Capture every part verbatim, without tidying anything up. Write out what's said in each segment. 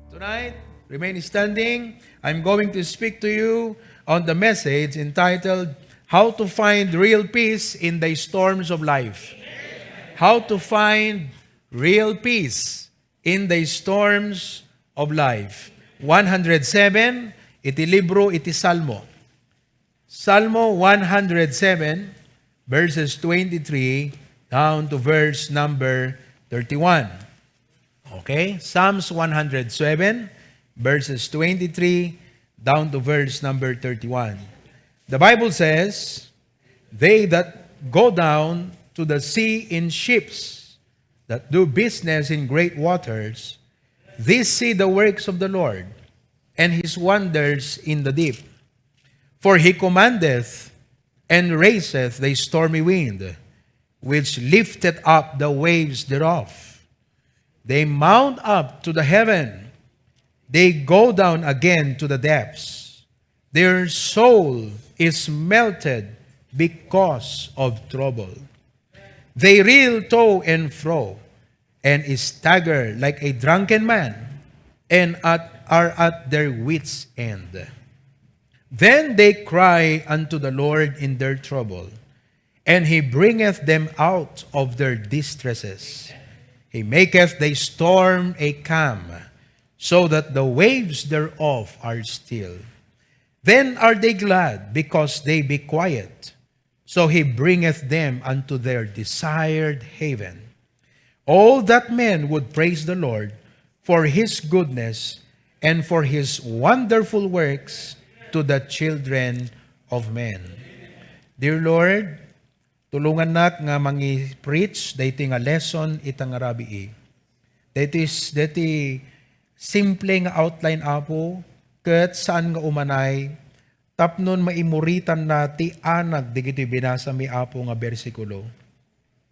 Tonight, remain standing. I'm going to speak to you on the message entitled How to Find Real Peace in the Storms of Life. How to Find Real Peace in the Storms of Life. One hundred seven, iti libro iti Salmo. Salmo one hundred seven, verses twenty-three down to verse number thirty-one. Okay? Psalms one hundred seven, verses twenty-three down to verse number thirty-one. The Bible says, "They that go down to the sea in ships, that do business in great waters, these see the works of the Lord, and his wonders in the deep. For he commandeth, and raiseth the stormy wind, which lifteth up the waves thereof. They mount up to the heaven, they go down again to the depths. Their soul is melted because of trouble. They reel to and fro, and stagger like a drunken man, and at, are at their wits' end. Then they cry unto the Lord in their trouble, and he bringeth them out of their distresses. He maketh the storm a calm, so that the waves thereof are still. Then are they glad, because they be quiet. So he bringeth them unto their desired haven. Oh, that men would praise the Lord for his goodness and for his wonderful works to the children of men." Dear Lord, tulongannak nga mangi-preach daytoy nga lesson ita nga rabii. Daytoy, daytoy simple nga outline, Apo, ket saan nga umanay tapnon maimuritanna ti anag dagiti binasami, Apo, nga bersikulo.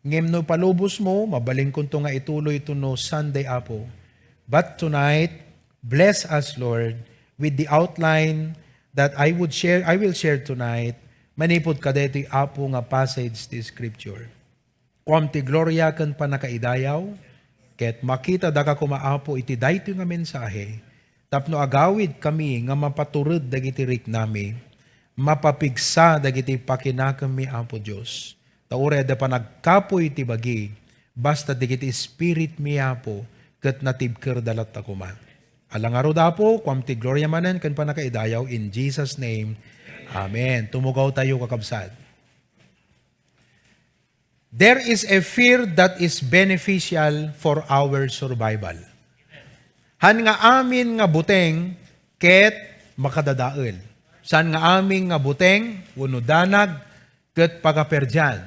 Ngem no ipalubosmo, mabalinkonto nga ituloyto no Sunday, Apo. But tonight, bless us, Lord, with the outline that I would share, I will share tonight, manipud kadaytoy, Apo, nga passage ti Scripture. Kuam ti gloria ken pannakaidayaw, ket makita daka koma, Apo, iti daytoy nga mensahe, tapno agawid kami nga mapatured dagiti riknami, mapapigsa dagiti pakinakemmi, Apo Dios. Ta uray adda panagkapuy ti bagi, basta dagiti spiritmi, Apo, ket natibkerda latta koma. Ala ngarud, Apo, kuam ti gloria manen ken pannakaidayaw in Jesus' name. Amen. Tumugaw tayo, kakabsat. There is a fear that is beneficial for our survival. Han nga amin nga buteng ket makadadael. Saan nga amin nga buteng wenno danag ket pagaperdian.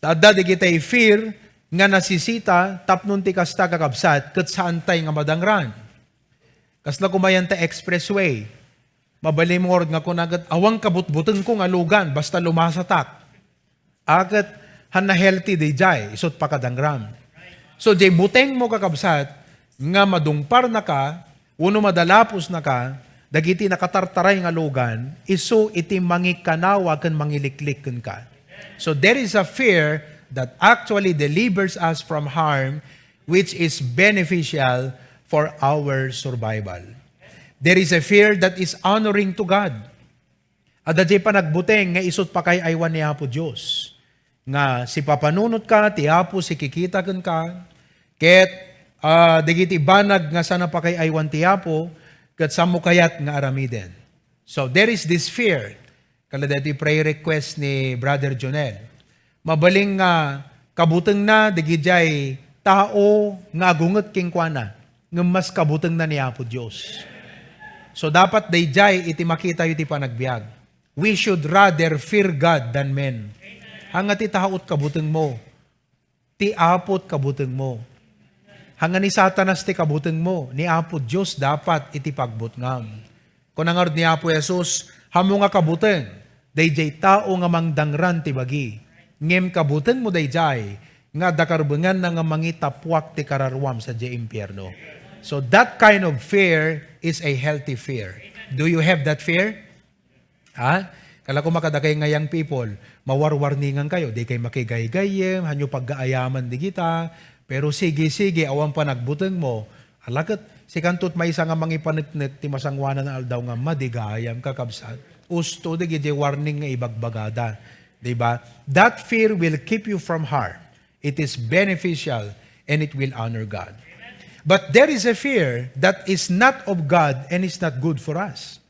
Ta adda dagiti fear nga nasisita tapno ti kasta, kakabsat, ket saantay nga madangran. Kasla kumayan ta expressway. Mabalin mo ngarud nga kuna ket, "Awan kabutbutengko nga lugan, basta lumasatak." A, ket han na healthy daydiay, isut' pakadangram. So, diay butengmo, kakabsat, nga madungparnaka, wenno madalaposnaka, dagiti nakatartaray nga lugan, isu iti mangikanawa ken mangiliklik kenka. So, there is a fear that actually delivers us from harm, which is beneficial for our survival. There is a fear that is honoring to God. Adda diay panagbuteng nga isut' pakay-aywan ni Apo Dios. Nga sipapanunotka ti Apo, sikikita kenka, ket, ah, dagiti banag nga saan a pakay-aywan ti Apo, ket saanmo kayat nga aramiden. So, there is this fear. Kala daytoy prayer request ni Brother Jonel. Mabalin nga kabutengna dagidiay tao nga agunget kenkuana, ngem mas kabutengna ni Apo Dios. So, dapat daydiay iti makitayo iti panagbiag. We should rather fear God than men. Haan nga ti tao ti kabutengmo, ti Apo ti kabutengmo. Haan nga ni Satanas ti kabutengmo, ni Apo Dios dapat iti pagbutngam. Kuna ngarud ni Apo Jesus, "Ammom nga kabuteng daydiay tao nga mangdangran ti bagi, ngem kabutengmo daydiay nga adda karbenganna nga mangitappuak ti kararuam sadiay impierno." So that kind of fear is a healthy fear. Do you have that fear? Ha? Kala ko makadakay nga young people, mawarwarningan kayo, di kay makigaygayyem, hanyo paggaayaman digita, pero sige-sige, awan panagbutengmo, ala ket Sikanto ti maysa nga mangipaneknek ti masangoanan nga aldaw nga madi gayam, kakabsat. Usto dagiti warning nga ibagbagada. Di ba? That fear will keep you from harm. It is beneficial and it will honor God. But there is a fear that is not of God and is not good for us.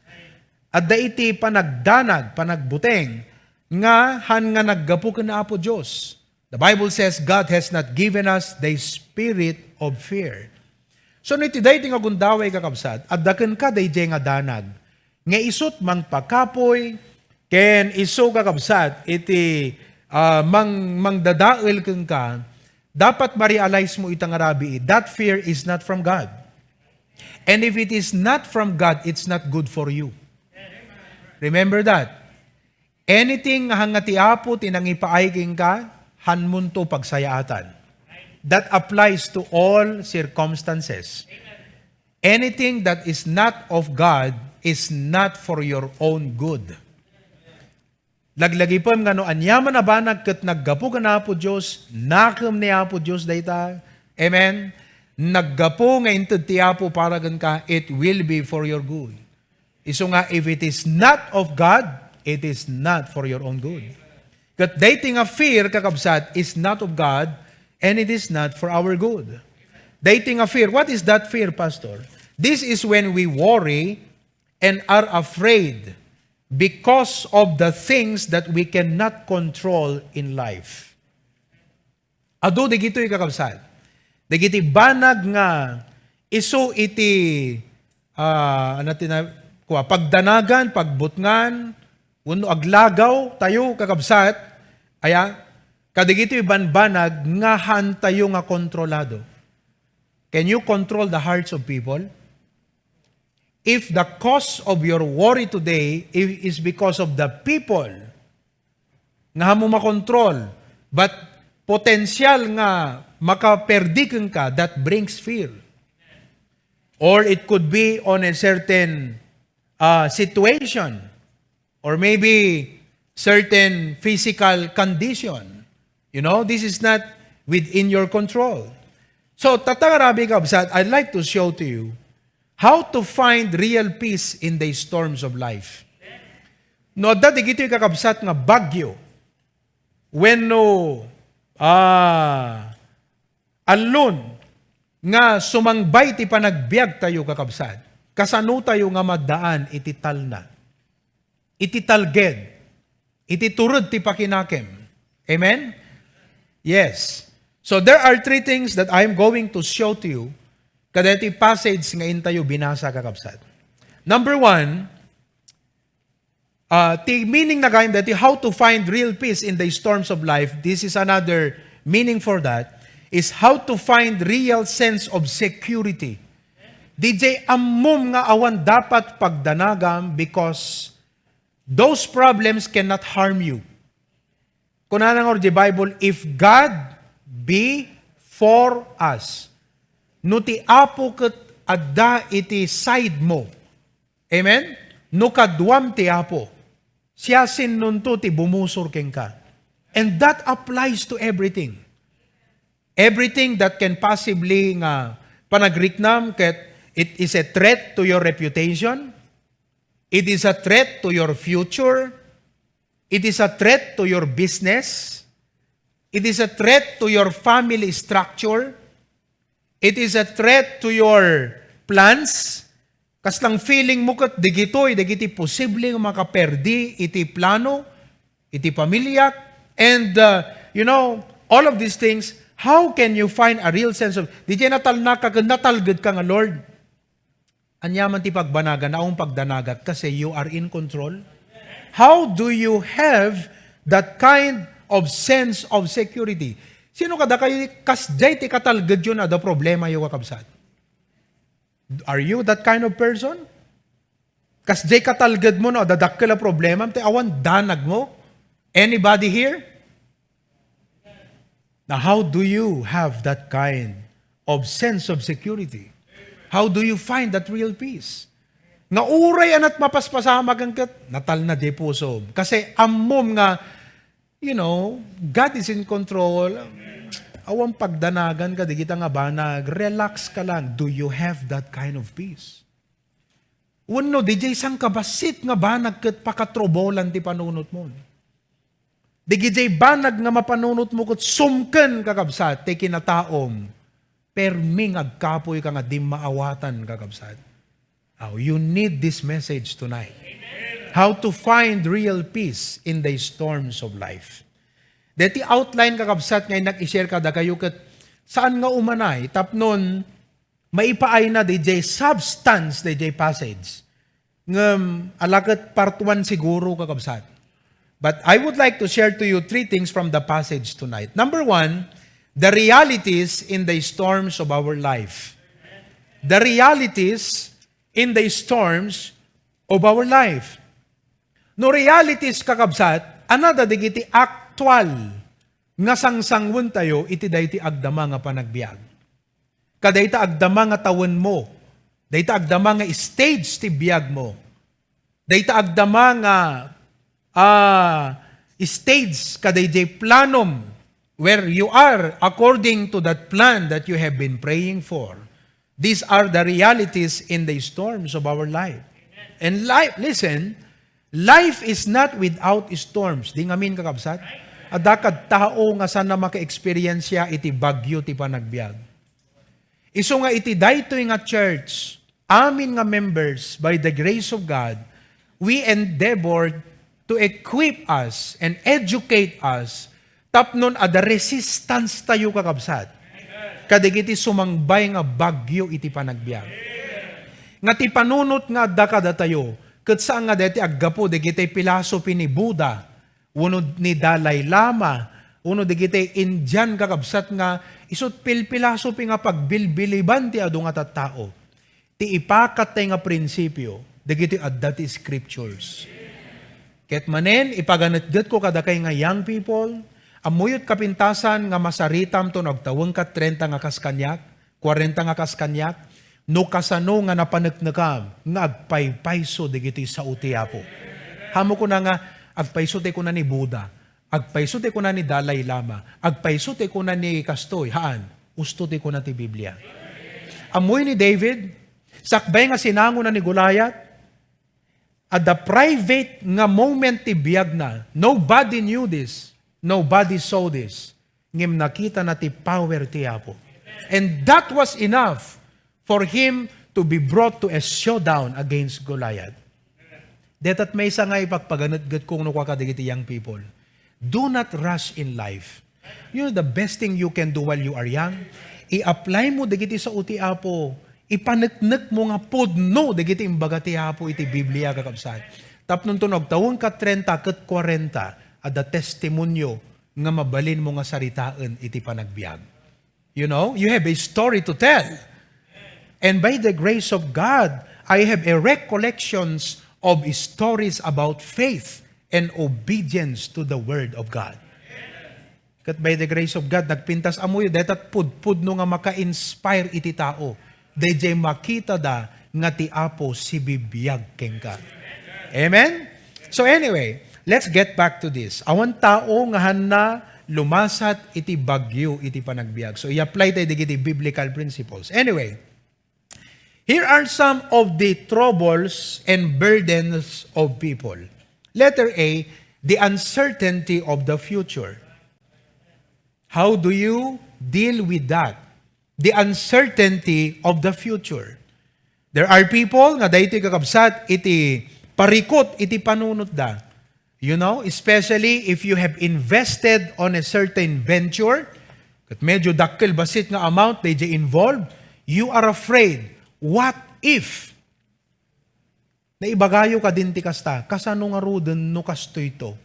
Adda iti panagdanag, panagbuteng, nga han nga naggapu ken Apo Dios. The Bible says, "God has not given us the spirit of fear." So, no iti daytoy nga gundaway, kakabsat, adda kenka daydiay nga danag, nga isut mangpakapuy, ken isu, kakabsat, iti, ah, mang-, mangdadael kenka, dapat ma-realize mo ita nga rabii, that fear is not from God. And if it is not from God, it's not good for you. Remember that. Anything nga han nga ti Apo ti nangipaay kenka, hanmonto pagsayaatan. That applies to all circumstances. Anything that is not of God is not for your own good. Laglagipem nga no aniaman a banag ket naggapu ken Apo Dios, nakem ni Apo Dios dayta. Amen? Naggapu nga inted ti Apo para kenka, it will be for your good. Isu nga, if it is not of God, it is not for your own good. Ket daytoy nga fear, kakabsat, is not of God, and it is not for our good. Daytoy nga fear, what is that fear, Pastor? This is when we worry and are afraid because of the things that we cannot control in life. Adu dagitoy, kakabsat. Dagiti banag nga isu iti, ah, ano ti na-, kua, pagdanagan, pagbutngan, wenno aglagaw tayo, kakabsat. Aya, kadagitoy banbanag nga han tayo nga kontrolado. Can you control the hearts of people? If the cause of your worry today i-, is because of the people, nga hanmo makontrol, but potensyal nga makaperdi kenka, that brings fear. Or it could be on a certain, uh, situation, or maybe certain physical condition. You know, this is not within your control. So, tatta nga rabii, kabsat, I'd like to show to you how to find real peace in the storms of life. No adda dagitoy, kakabsat, nga bagyo, wenno, ah, allon nga sumangbay ti panagbiag tayo, kakabsat, kasano tayo nga maddaan iti talna, iti talged, iti tured ti pakinakem? Amen? Yes. So there are three things that I'm going to show to you kadaytoy passage nga intayo binasa, kakabsat. Number one, uh, ti meaning na gayam dati, how to find real peace in the storms of life. This is another meaning for that, is how to find real sense of security. Didiay ammom nga awan dapat pagdanagam because those problems cannot harm you. Kunana nga di Bible, "If God be for us," no ti Apo ket adda iti side mo. Amen? No kaduam ti Apo, siasinoto ti bumusor kenka? And that applies to everything. Everything that can possibly nga panagriknam ket it is a threat to your reputation. It is a threat to your future. It is a threat to your business. It is a threat to your family structure. It is a threat to your plans. Kasla feeling mo ket dagitoy, dagiti posible nga makaperdi iti plano, iti pamilya. And, uh, you know, all of these things, how can you find a real sense of, didiay natalnaka ken natalgedka nga, "Lord, aniaman ti pagbanagan, awan pagdanagak," kasi you are in control. How do you have that kind of sense of security? Sino kadakayo, kasdiay ti katalgedyo no adda problemayo, kakabsat? Are you that kind of person? Kasdiay katalged mo no adda dakkel a problema, ti awan danag mo? Anybody here? Now, how do you have that kind of sense of security? How do you find that real peace? Nga uray anat mapaspasamak ket natalna di pusom. Kasi ammom nga, you know, God is in control. Awan pagdanagan ka, digita nga banag, relax ka lang. Do you have that kind of peace? Wenno, didiay sangkabassit nga banag ket pakatrubolan ti panunotmo. Didiay banag nga mapanunotmo ket sumken, kakabsat, ti kinataom, permi nga agkapoy ka nga dimmaawatan, kakabsat. Oh, you need this message tonight. How to find real peace in the storms of life. Deti outline, kakabsat, nga inak-i-share kadakayo ket saan nga umanay tapnon maipaayna didiay substance didiay passage. Ngem ala ket part one siguro, kakabsat. But I would like to share to you three things from the passage tonight. Number one, the realities in the storms of our life. The realities in the storms of our life. No realities, kakabsat, ania dagiti aktual nga sangsanguentayo iti daytoy agdama nga panagbiag. Kadayta agdama nga tawenmo. Dayta agdama nga stage ti biagmo. Dayta agdama nga, ah, stage kadaydiay planom where you are according to that plan that you have been praying for. These are the realities in the storms of our life. And life, listen, life is not without storms. Di ngamin, kakabsat? Adda kad tao nga saan a maka-experience iti bagyo ti panagbiag. Isu nga iti daytoy nga church, amin nga members, by the grace of God, we endeavored to equip us and educate us tapnon adda resistance tayo, kakabsat, kadagiti sumangbay nga bagyo iti panagbiag. Nga ti panunot nga adda kadatayo, ket saan nga daytoy aggapu dagiti philosophy ni Buddha, wenno ni Dalai Lama, wenno dagiti Indian, kakabsat, nga isut' pilpilasopi nga pagbilbiliban ti adu nga tattao. Ti ipakattay nga prinsipio, dagiti adda ti scriptures. Ket manen, ipaganetgetko kadakay nga young people, ammoyo ti kapintasan nga masaritam no agtawenka trenta nga kas kaniak, kuarenta nga kas kaniak, no kasano nga napaneknekam nga agpaypayso dagiti sao ti Apo. Ammok kuna nga agpayso ti kuna ni Buddha, agpayso ti kuna ni Dalai Lama, agpayso ti kuna ni kastoy, haan, usto ti kuna ti Biblia. Ammoyo ni David, sakbay nga sinangona ni Goliath, adda private nga moment ti biagna. Nobody knew this. Nobody saw this. Ngem nakitana ti power ti Apo. And that was enough for him to be brought to a showdown against Goliath. Dayta ti maysa nga ipagpaganetgetko no kua kadagiti young people. Do not rush in life. You know, the best thing you can do while you are young, i-apply mo dagiti sao ti Apo. Ipaneknekmo nga pudno dagiti imbaga ti Apo iti Biblia, kakabsat. Tapno no agtawenka trenta ket kuarenta, adda testimonio nga mabalinmo nga saritaen iti panagbiag. You know, you have a story to tell. And by the grace of God, I have a recollections of stories about faith and obedience to the Word of God. Ket by the grace of God, nagpintas ammoyo, dayta pudpudno nga maka-inspire iti tao. Daydiay makitada nga ti Apo sibibiag kenka. Amen? So anyway, let's get back to this. Awan tao nga hanna lumasat iti bagyo iti panagbiag. So i-apply tayo dagiti biblical principles. Anyway, here are some of the troubles and burdens of people. Letter A, the uncertainty of the future. How do you deal with that? The uncertainty of the future. There are people nga daytoy, kakabsat, iti parikut iti panunotda. You know, especially if you have invested on a certain venture, ket medyo dakkel bassit nga amount daydiay involved, you are afraid. What if? Naibagayo kadin ti kasta, kasano ngaruden no kastoyto?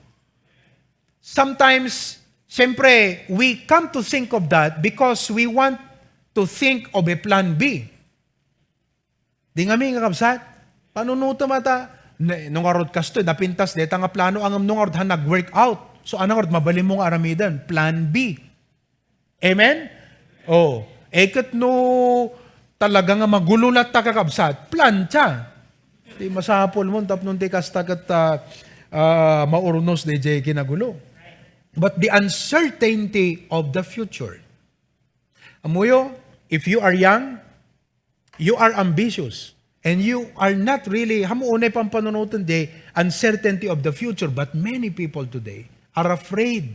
Sometimes, siyempre, we come to think of that because we want to think of a plan B. Di ngamin, kakabsat? Panunutem ata, ne, no ngarud kastoy, napintas dayta nga plano, ngem no ngarud han nag-work out. So, ano ngarud, mabalinmo nga aramiden? Plan B. Amen? Oh, eh, ket no talaga nga magulo latta, kakabsat, plantsa. Ti masapulmo tapno ti kasta ket, ah, ah, maurnos daydiay kinagulo. But the uncertainty of the future. Ammoyo, if you are young, you are ambitious. And you are not really, hamu unay pampanunoten the uncertainty of the future, but many people today are afraid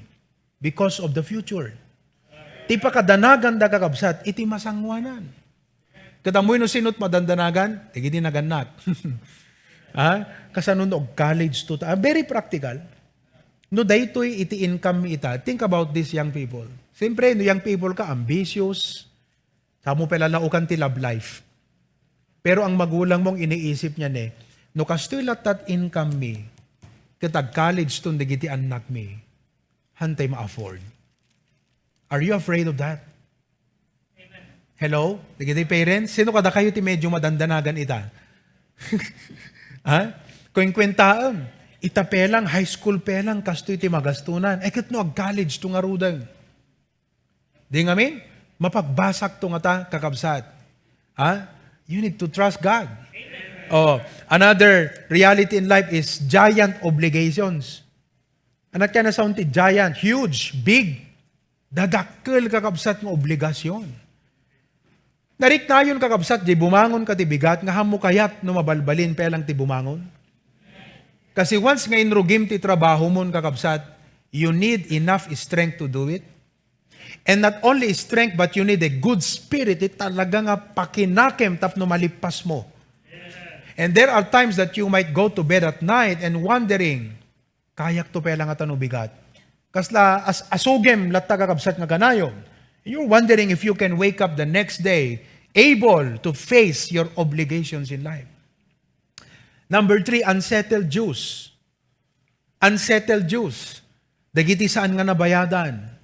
because of the future. Ti pakadanaganda, kakabsat, iti masangoanan. Ket ammoyo no sino't madandanagan? Dagiti nagannak. Ha? Kasano no ag-college to ta? Ah, very practical. No daytoy iti income mi ita, think about these young people. Siyempre, no young people ka, ambitious, saan mo pala laokan ti love life. Pero ang magulang mong iniisip niya ne, no kastoy latta ti income mi, ket ag-college ton dagiti annak mi, hantay ma-afford. Are you afraid of that? Hello? Dagiti parents, sino kadakayo ti medyo madandanagan ita? Ha? Kuenkuentaem, ita pelang, high school pelang, kastoy ti magastonan. Eh, ket no ag-college to ngaruden. Di ngamin? Mapagbasak to ngata, kakabsat. Ha? You need to trust God. Oh, another reality in life is giant obligations. Anak ka na sound ti giant, huge, big. Dadakkel, kakabsat, nga obligasyon. Nariknayon, kakabsat, di bumangon ka ti bigat nga hammo kayat no mabalbalin pelang ti bumangon. Kasi once nga inrugim ti trabaho mon, kakabsat, you need enough strength to do it. And not only strength, but you need a good spirit. It talaga nga pakinakem tapno malippas mo. And there are times that you might go to bed at night and wondering, "Kayak to pela nga tano bigat?" Kasla as-, asugem latta, kakabsat, nga kanayon. You're wondering if you can wake up the next day able to face your obligations in life. Number three, unsettled dues. Unsettled dues. Dagiti saan nga nabayadan.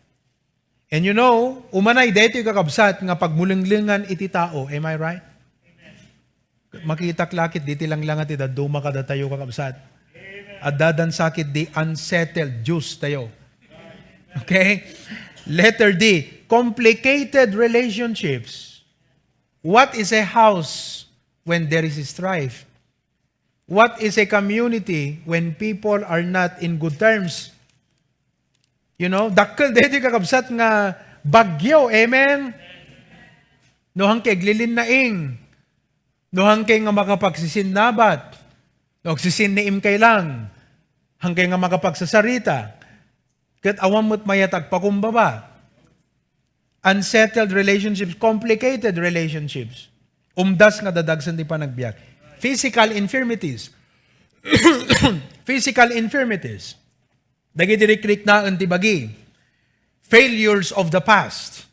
And you know, umanay daytoy, kakabsat, nga pagmulenglengan iti tao. Am I right? Makitak lakit diti langlanga ti dadduma kadatayo, kakabsat. Addadan sakit di unsettled dues tayo. Okay? Letter D, complicated relationships. What is a house when there is strife? What is a community when people are not in good terms? You know, dakkel daytoy, kakabsat, nga bagyo. Amen? No, hangkay aglilinnaing. No, hangkay nga makapagsisinnabat. No, agsisinniim kay lang. Hangkay nga makapagsasarita. Ket awan met mayat agpakumbaba. Unsettled relationships, complicated relationships. Umdas nga dadagsen ti panagbiag. Physical infirmities. Physical infirmities. Dagiti rikriknaen ti bagi. Failures of the past.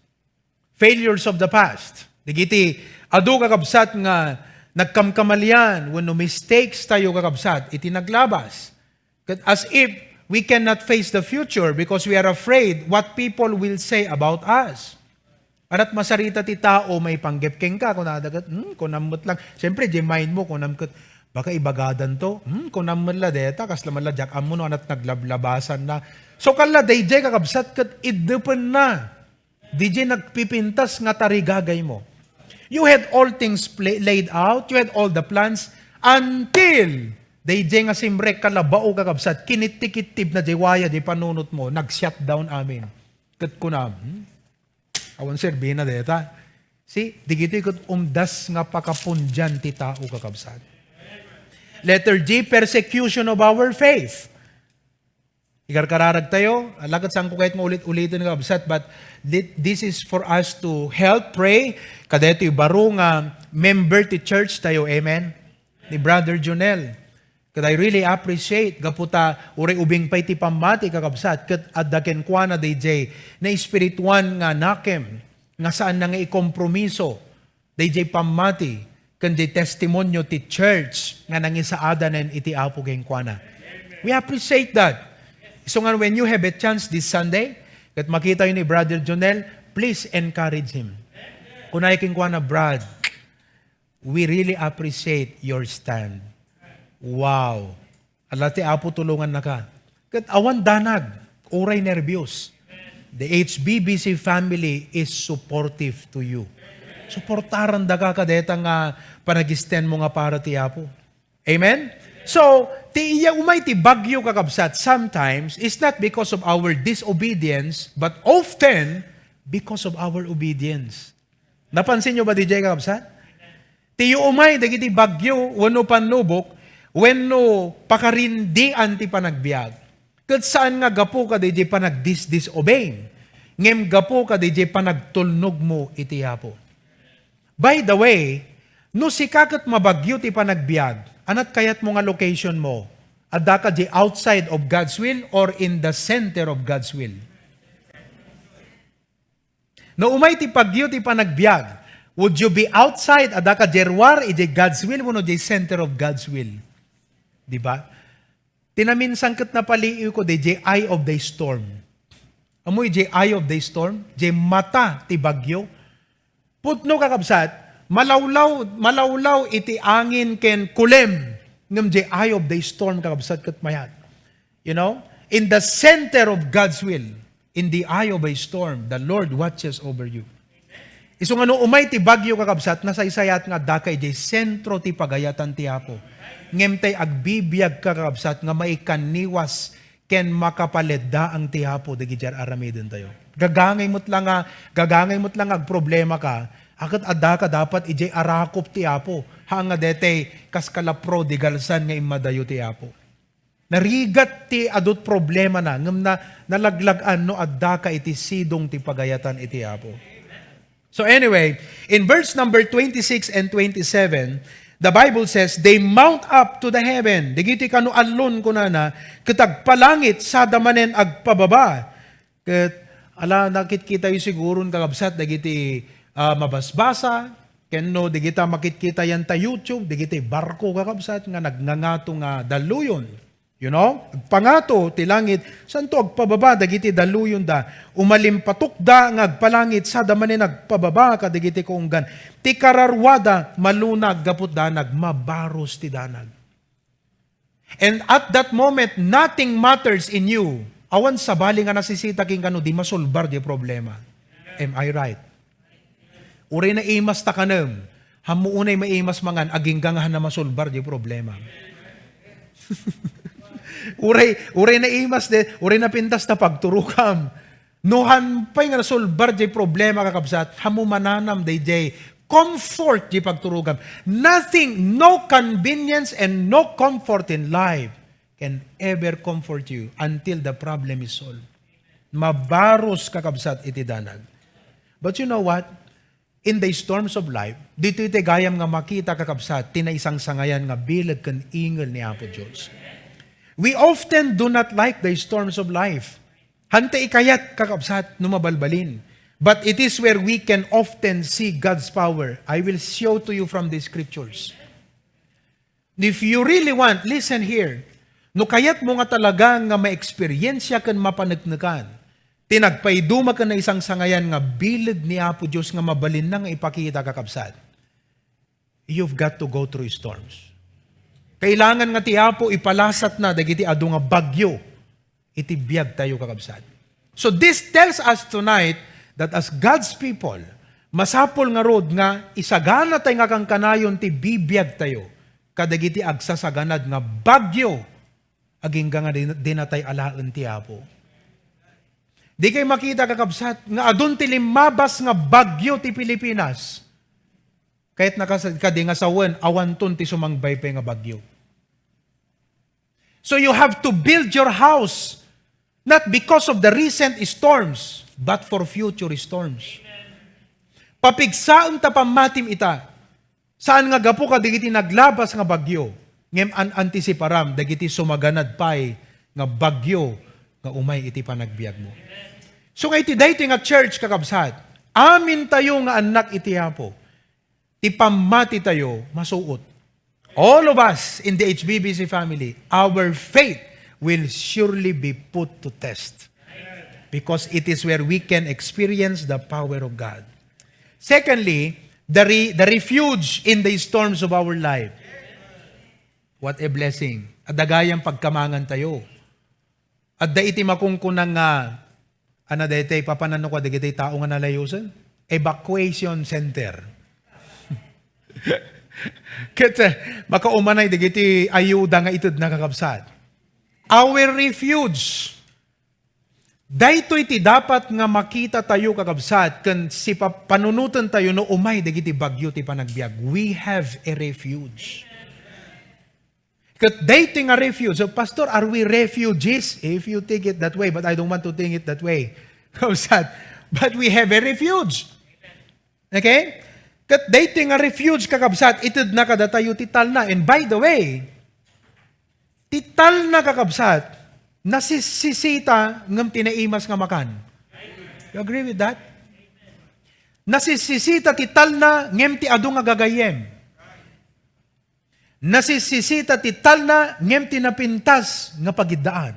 Failures of the past. Dagiti adu, kakabsat, nga nagkamkamalian wenno mistakes tayo, kakabsat, iti naglabas. Ket as if we cannot face the future because we are afraid what people will say about us. Ada't masarita ti tao maipanggep kenka, kunada ket, "Hmm, kunam met lang." Siyempre, di mind mo, kunam ket, "Baka ibagadan to." Hmm, kunam met la deta, kasla met la diak ammo no ada't naglablabasan na. So, kalla, daydiay, kakabsat, ket iddepenna. Didiay nagpipintas nga tarigagaymo. You had all things pla-, laid out, you had all the plans, until daydiay nga simrek, kalla, bao, kakabsat, kinittikittibna diay waya diay panunotmo, nag-shutdown amin. Ket kunam, hmm? Awan serbina deta. See, dagitoy ket umdas nga pakapundian ti tao, kakabsat. Letter G, persecution of our faith. Ikarkararag tayo, ala ket saanko kayat nga ulit-uliten, kakabsat, but thi-, this is for us to help pray kadaytoy baro nga member ti church tayo. Amen? Ni Brother Jonel. Ket I really appreciate, gapu ta uray ubing pay ti pammati, kakabsat, ket adda kenkuana daydiay naespirituan nga nakem nga saanna nga ikompromiso daydiay pammati ken diay testimonio ti church nga nangisaadanen iti Apo kenkuana. We appreciate that. Isu nga when you have a chance this Sunday, ket makitayo ni Brother Jonel, please encourage him. Kunay kenkuana, "Brad, we really appreciate your stand." Wow. Ala ti Apo tulongannaka. Ket awan danag, uray nerbios. The H B B C family is supportive to you. Suportarandaka kadeta nga panagistenmo nga para ti Apo. Amen? So, ti iya umay ti bagyo, kakabsat, sometimes, it's not because of our disobedience, but often because of our obedience. Napansin nyo ba, D J, kakabsat? Ti umay dagiti bagyo wenno pannubok wenno pakarindian ti panagbiag, ket saan nga gapu kadi diay panagdisdisobey, ngem gapu kadi diay panagtulnogmo iti Apo. By the way, no sika ket mabagyo ti panagbiag, anat kayatmo nga location mo? Adda ka diay outside of God's will or in the center of God's will? No umay ti bagyo ti panagbiag, would you be outside, adda ka diay ruar, idiay God's will, wenno diay center of God's will? Di ba? Ti naminsan ket napaliiwko, diay eye of the storm. Ammo diay eye of the storm? Diay mata ti bagyo. Pudno, kakabsat, malawlaw, malawlaw iti angin ken kulem, ngem diay eye of the storm, kakabsat, ket mayat. You know, in the center of God's will, in the eye of a storm, the Lord watches over you. Isu nga no umay ti bagyo, kakabsat, nasaysayat nga adda ka idiay sentro ti pagayatan ti Apo. Ngem tay agbibiag ka, kakabsat, nga maikanniwas ken makapaleddaang ti Apo dagiti ar-aramidentayo. Gagangay met la nga, gagangay met la nga agproblema ka, a ket adda ka dapat idiay arakop ti Apo. Haan nga detay kas kala prodigal son nga immadayo ti Apo. Narigat ti adu ti problemana, ngem na, nalaglag-an no adda ka iti sidong ti pagayatan iti Apo. So anyway, in verse number twenty-six and twenty-seven, the Bible says, "They mount up to the heaven." Dagiti kano allon, kunana, ket agpalangit, sada manen agpababa. Ket, ala, nakitkitayo siguron, kakabsat, dagiti, ah, mabasbasa, ken no, dagita makitkitayan ta YouTube, dagiti barko, kakabsat, nga nagngangato nga dalluyon. You know, agpangato ti langit, santo agpababa dagiti dalluyonda. Umalimparutokda nga agpalangit, sada manen agpababa kadagiti kaunggan. Ti kararuada, malunag gapu danag, mabarus ti danag. And at that moment, nothing matters in you. Awan sabali nga nasisita kenka no di masolbar diay problema. Am I right? Uray naimas ta kanem, hammo unay maimas mangan, agingga nga han a masolbar diay problema. Uray, uray naimas de, uray napintas ta pagturukam. No han pay nga nasolbar diay problema, kakabsat, hammo mananam daydiay comfort diay pagturukam. Nothing, no convenience and no comfort in life can ever comfort you until the problem is solved. Mabarus, kakabsat, iti danag. But you know what? In the storms of life, ditoy ti gayam nga makita, kakabsat, ti naisangsangayan nga bileg ken ingel ni Apo Dios. We often do not like the storms of life. Hanta ikayat, kakabsat, no mabalbalin. But it is where we can often see God's power. I will show to you from the scriptures. If you really want, listen here. No kayatmo nga talaga nga maeksperiensya ken mapaneknekan ti nagpaiduma ken naisangsangayan nga bileg ni Apo Dios nga mabalinna nga ipakita, kakabsat, you've got to go through storms. Kailangan nga ti Apo ipalasatna dagiti adu nga bagyo iti biagtayo, kakabsat. So this tells us tonight that as God's people, masapul ngarud nga isaganatayo nga kankanayon ti bibiagtayo kadagiti agsasaganad nga bagyo, agingga nga di, dinatay alaen ti Apo. Di kay makita, kakabsat, nga adun ti limmabas nga bagyo ti Pilipinas. Kayat nakas-, kadi nga sawen, awanton ti sumangbay pay nga bagyo. So you have to build your house, not because of the recent storms, but for future storms. Papigsaem ta pammatim ita. Saan nga gapu kadagiti naglabas nga bagyo, ngem an-antisiparam dagiti sumaganad pay nga bagyo nga umay iti panagbiagmo. So nga iti daytoy nga church, kakabsat, amintayo nga annak iti Apo. Ti pammatitayo masuot. All of us in the H B B C family, our faith will surely be put to test. Because it is where we can experience the power of God. Secondly, the re-, the refuge in the storms of our life. What a blessing. Adda gayam pagkamangantayo. Adda iti makunkuna nga, ana daytoy, papananno ko dagiti tao nga nalayosen? Evacuation center. Ket, eh, makaumanay dagiti ayuda nga itedna, kakabsat. Our refuge. Daytoy ti dapat nga makita tayo, kakabsat, ken sipapanunotentayo no umay dagiti bagyo ti panagbiag. We have a refuge. Ket daytoy nga refuge. So, Pastor, are we refugees? If you think it that way, but I don't want to think it that way. Kakabsat, but we have a refuge. Okay? Ket daytoy nga refuge, kakabsat, itedna kadatayo ti talna. And by the way, ti talna, kakabsat, nasisisita ngem ti naimas nga makan. You agree with that? Nasisisita ti talna ngem ti adu nga gagayyem. Nasisisita ti talna ngem ti napintas nga pagiddaan.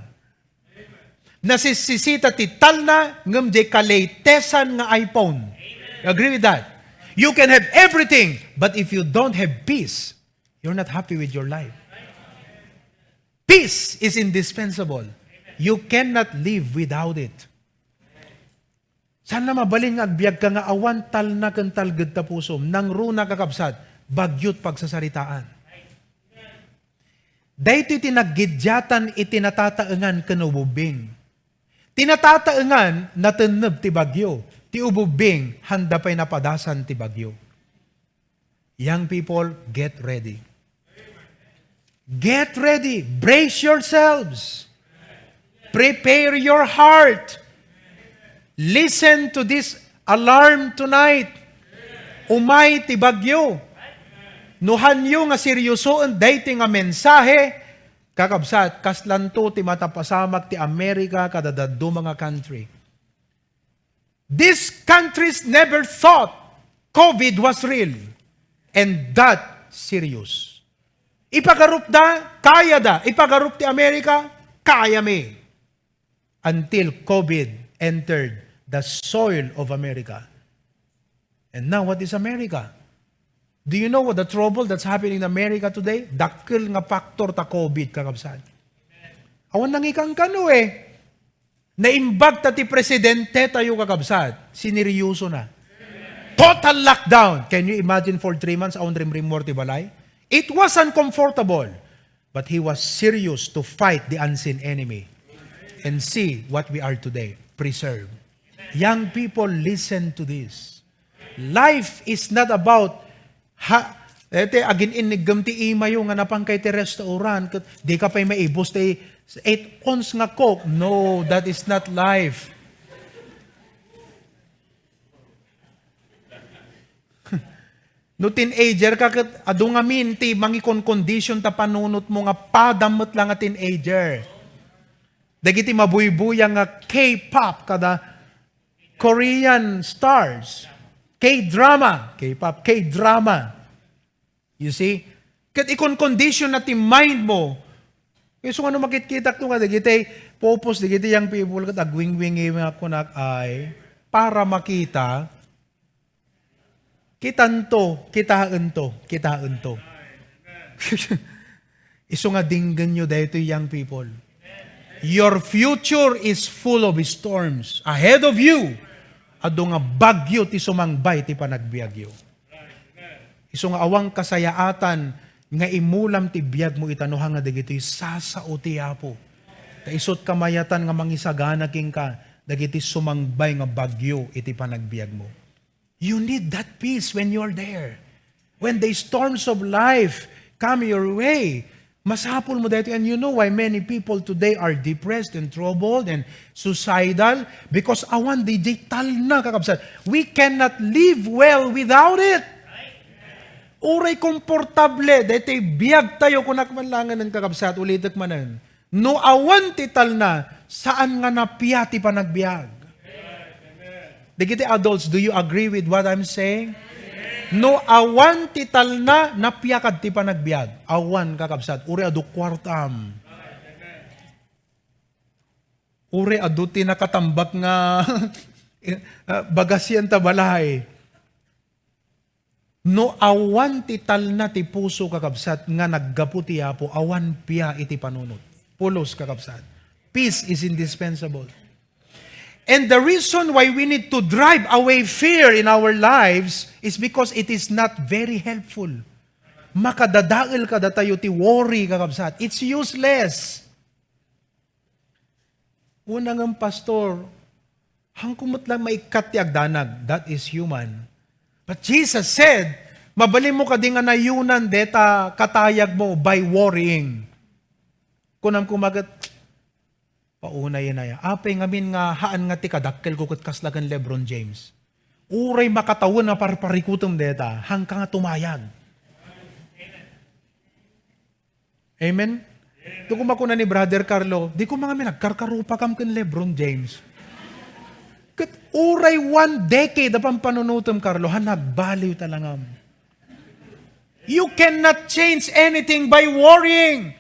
Nasisisita ti talna ngem diay kalatesan nga iPhone. You agree with that? You can have everything, but if you don't have peace, you're not happy with your life. Peace is indispensable. You cannot live without it. Saan na mabalin nga agbiag ka nga awan talna ken talged ta pusom? Nangruna, kakabsat, bagyo't pagsasaritaan. Daytoy ti naggiddiatan iti natataengan ken ububbing. Ti natataengan, natenneb ti bagyo. Ti ububbing, handa pay napadasan ti bagyo. Young people, get ready. Get ready. Brace yourselves. Prepare your heart. Listen to this alarm tonight. Umay ti bagyo. No hanyo nga seryosoen daytoy nga mensahe, kakabsat, kaslanto ti matapasamak ti America kada dadduma nga country. These countries never thought COVID was real and that serious. Ipagarupda, kayada. Ipagarup ti Amerika, kayami. Until COVID entered the soil of America. And now, what is America? Do you know what the trouble that's happening in America today? Dakkel nga factor ta COVID, kakabsat. Awan nangikankano eh. Naimbag ta ti presidente tayo, kakabsat, sineryoso na. Total lockdown. Can you imagine for three months, awan rimrimor ti balay? It was uncomfortable. But he was serious to fight the unseen enemy. And see what we are today. Preserve. Young people, listen to this. Life is not about, ha, ete, agin-inniggem ti imayo nga napan kay ti restaurant, ket di ka pay maibus ti eight ounce nga Coke. No, that is not life. No teenager ka, ket adu ngamin ti mangikoncondition ta panunotmo nga padam met la nga teenager. Dagiti mabuybuyang nga K-pop kada Korean stars, K-drama, K-pop, K-drama. You see? Ket ikoncondition na ti mind mo. Isu nga no makitkitak to nga dagiti pupos, dagiti young people, ket agwingwingi nga kunak ay para makita, kitanto, kitaento, kitaento. Isu nga dinggenyo daytoy, young people. Your future is full of storms. Ahead of you, adu nga bagyo ti sumangbay ti panagbiagyo. Isu nga awan kasayaatan nga imulam ti biagmo ita no hanga dagitoy sasao ti Apo. Ta isut kamayatan nga mangisagana kenka dagiti sumangbay nga bagyo iti panagbiagmo. You need that peace when you're there. When the storms of life come your way, masapul mo daytoy. And you know why many people today are depressed and troubled and suicidal? Because awan digital na, kakabsat. We cannot live well without it. Uray komportable, daytoy biag tayo, kunak man langen, kakabsat, ulitek manen. No awan ti talna, saan nga napia ti panagbiag. Dagiti adults, do you agree with what I'm saying? No awan ti talna, napia kad ti panagbiag. Awan, kakabsat, uray adu kuartam. Uray adu ti nakatambak nga, ah, bagasyan ta balay. No awan ti talna ti puso, kakabsat, nga naggapu ti Apo, awan pia iti panunot. Pulos, kakabsat. Peace is indispensable. And the reason why we need to drive away fear in our lives is because it is not very helpful. Makadadael kadatayo ti worry, kakabsat. It's useless. Kuna ngem, "Pastor, haanko met la maikkat ti agdanag." That is human. But Jesus said, "Mabalinmo kadi nga nayunan deta katayagmo by worrying?" Kunam koma ket, "Paunay, inaya. Apay ngamin nga haan nga ti kadakkelko ket kasla ken LeBron James? Uray makatawen nga parparikutem deta, haanka nga tumayag." Amen? Di koma kuna ni Brother Carlo, "Di koma ngamin agkarkarupakam ken LeBron James." Ket uray one decade a pampanunotem, Carlo, haan nga agbaliw ta langam. You cannot change anything by worrying.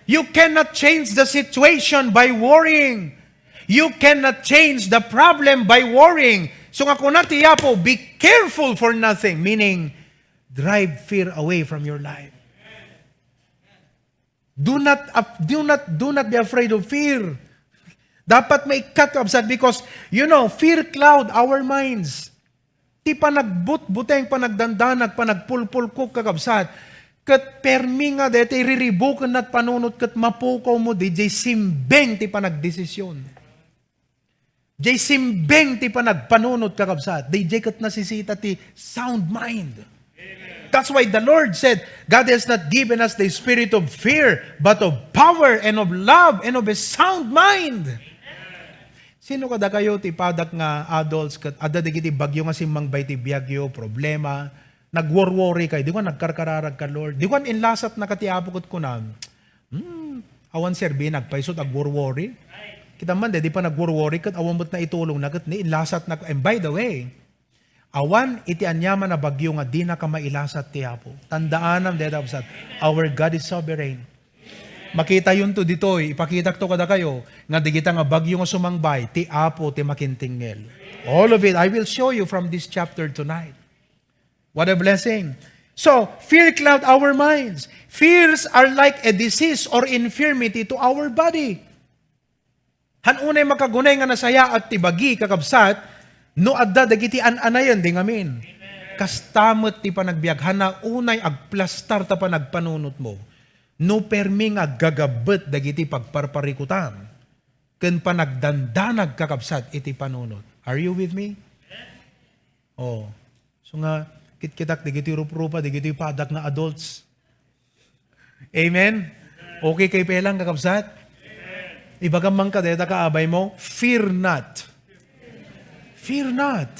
You cannot change the situation by worrying. You cannot change the problem by worrying. So nga kuna ti Apo, "Be careful for nothing," meaning, drive fear away from your life. Do not af-, do not, do not be afraid of fear. Dapat maikkat, kakabsat, because, you know, fear cloud our minds. Ti panagbutbuteng, panagdandanag, panagpulpulkok, kakabsat, ket permi nga daytoy riribuken ti panunot ket mapukawmo, diay simbeng ti panagdesisyon. Diay simbeng ti panagpanunot, kakabsat. Diay ket nasisita ti sound mind. That's why the Lord said, "God has not given us the spirit of fear, but of power and of love and of a sound mind." Sino kadakayo ti padak nga adults ket adda dagiti bagyo nga simmangbay ti biagyo, problema, nagworworry kayo? Di ko nagkarkararag ka, Lord. Di ko inlasat na ka ti Apo ket kunam, Hmm, awan serbi, nagpayso ti agworworry. Kita man, di pa nagworworry, ket awan met naitulong na, ket ni, inlasat na. And by the way, awan iti aniaman a bagyo nga dina ka mailasat ti Apo. Tandaanam, dayta, kabsat, our God is sovereign. Makitayonto ditoy, ipakitakto kadakayo, nga digita nga bagyo nga sumangbay, ti Apo ti makintingngel. All of it, I will show you from this chapter tonight. What a blessing. So, fear cloud our minds. Fears are like a disease or infirmity to our body. Han unay makagunay nga nasayaat ti bagi, kakabsat, no adda dagiti an-anayen di ngamin. Kasta met ti panagbiag, han unay agplastar ta panagpanunotmo. No permi nga aggagabbet dagiti pagparparikutam ken panagdandanag, kakabsat, iti panunot. Are you with me? Oh. So nga, kitkitak, digiti ruprupa, digiti padak nga adults. Amen? Okay kay pelang, kakabsat? Ibagam man ka, deta ka, abay mo, fear not. Fear not.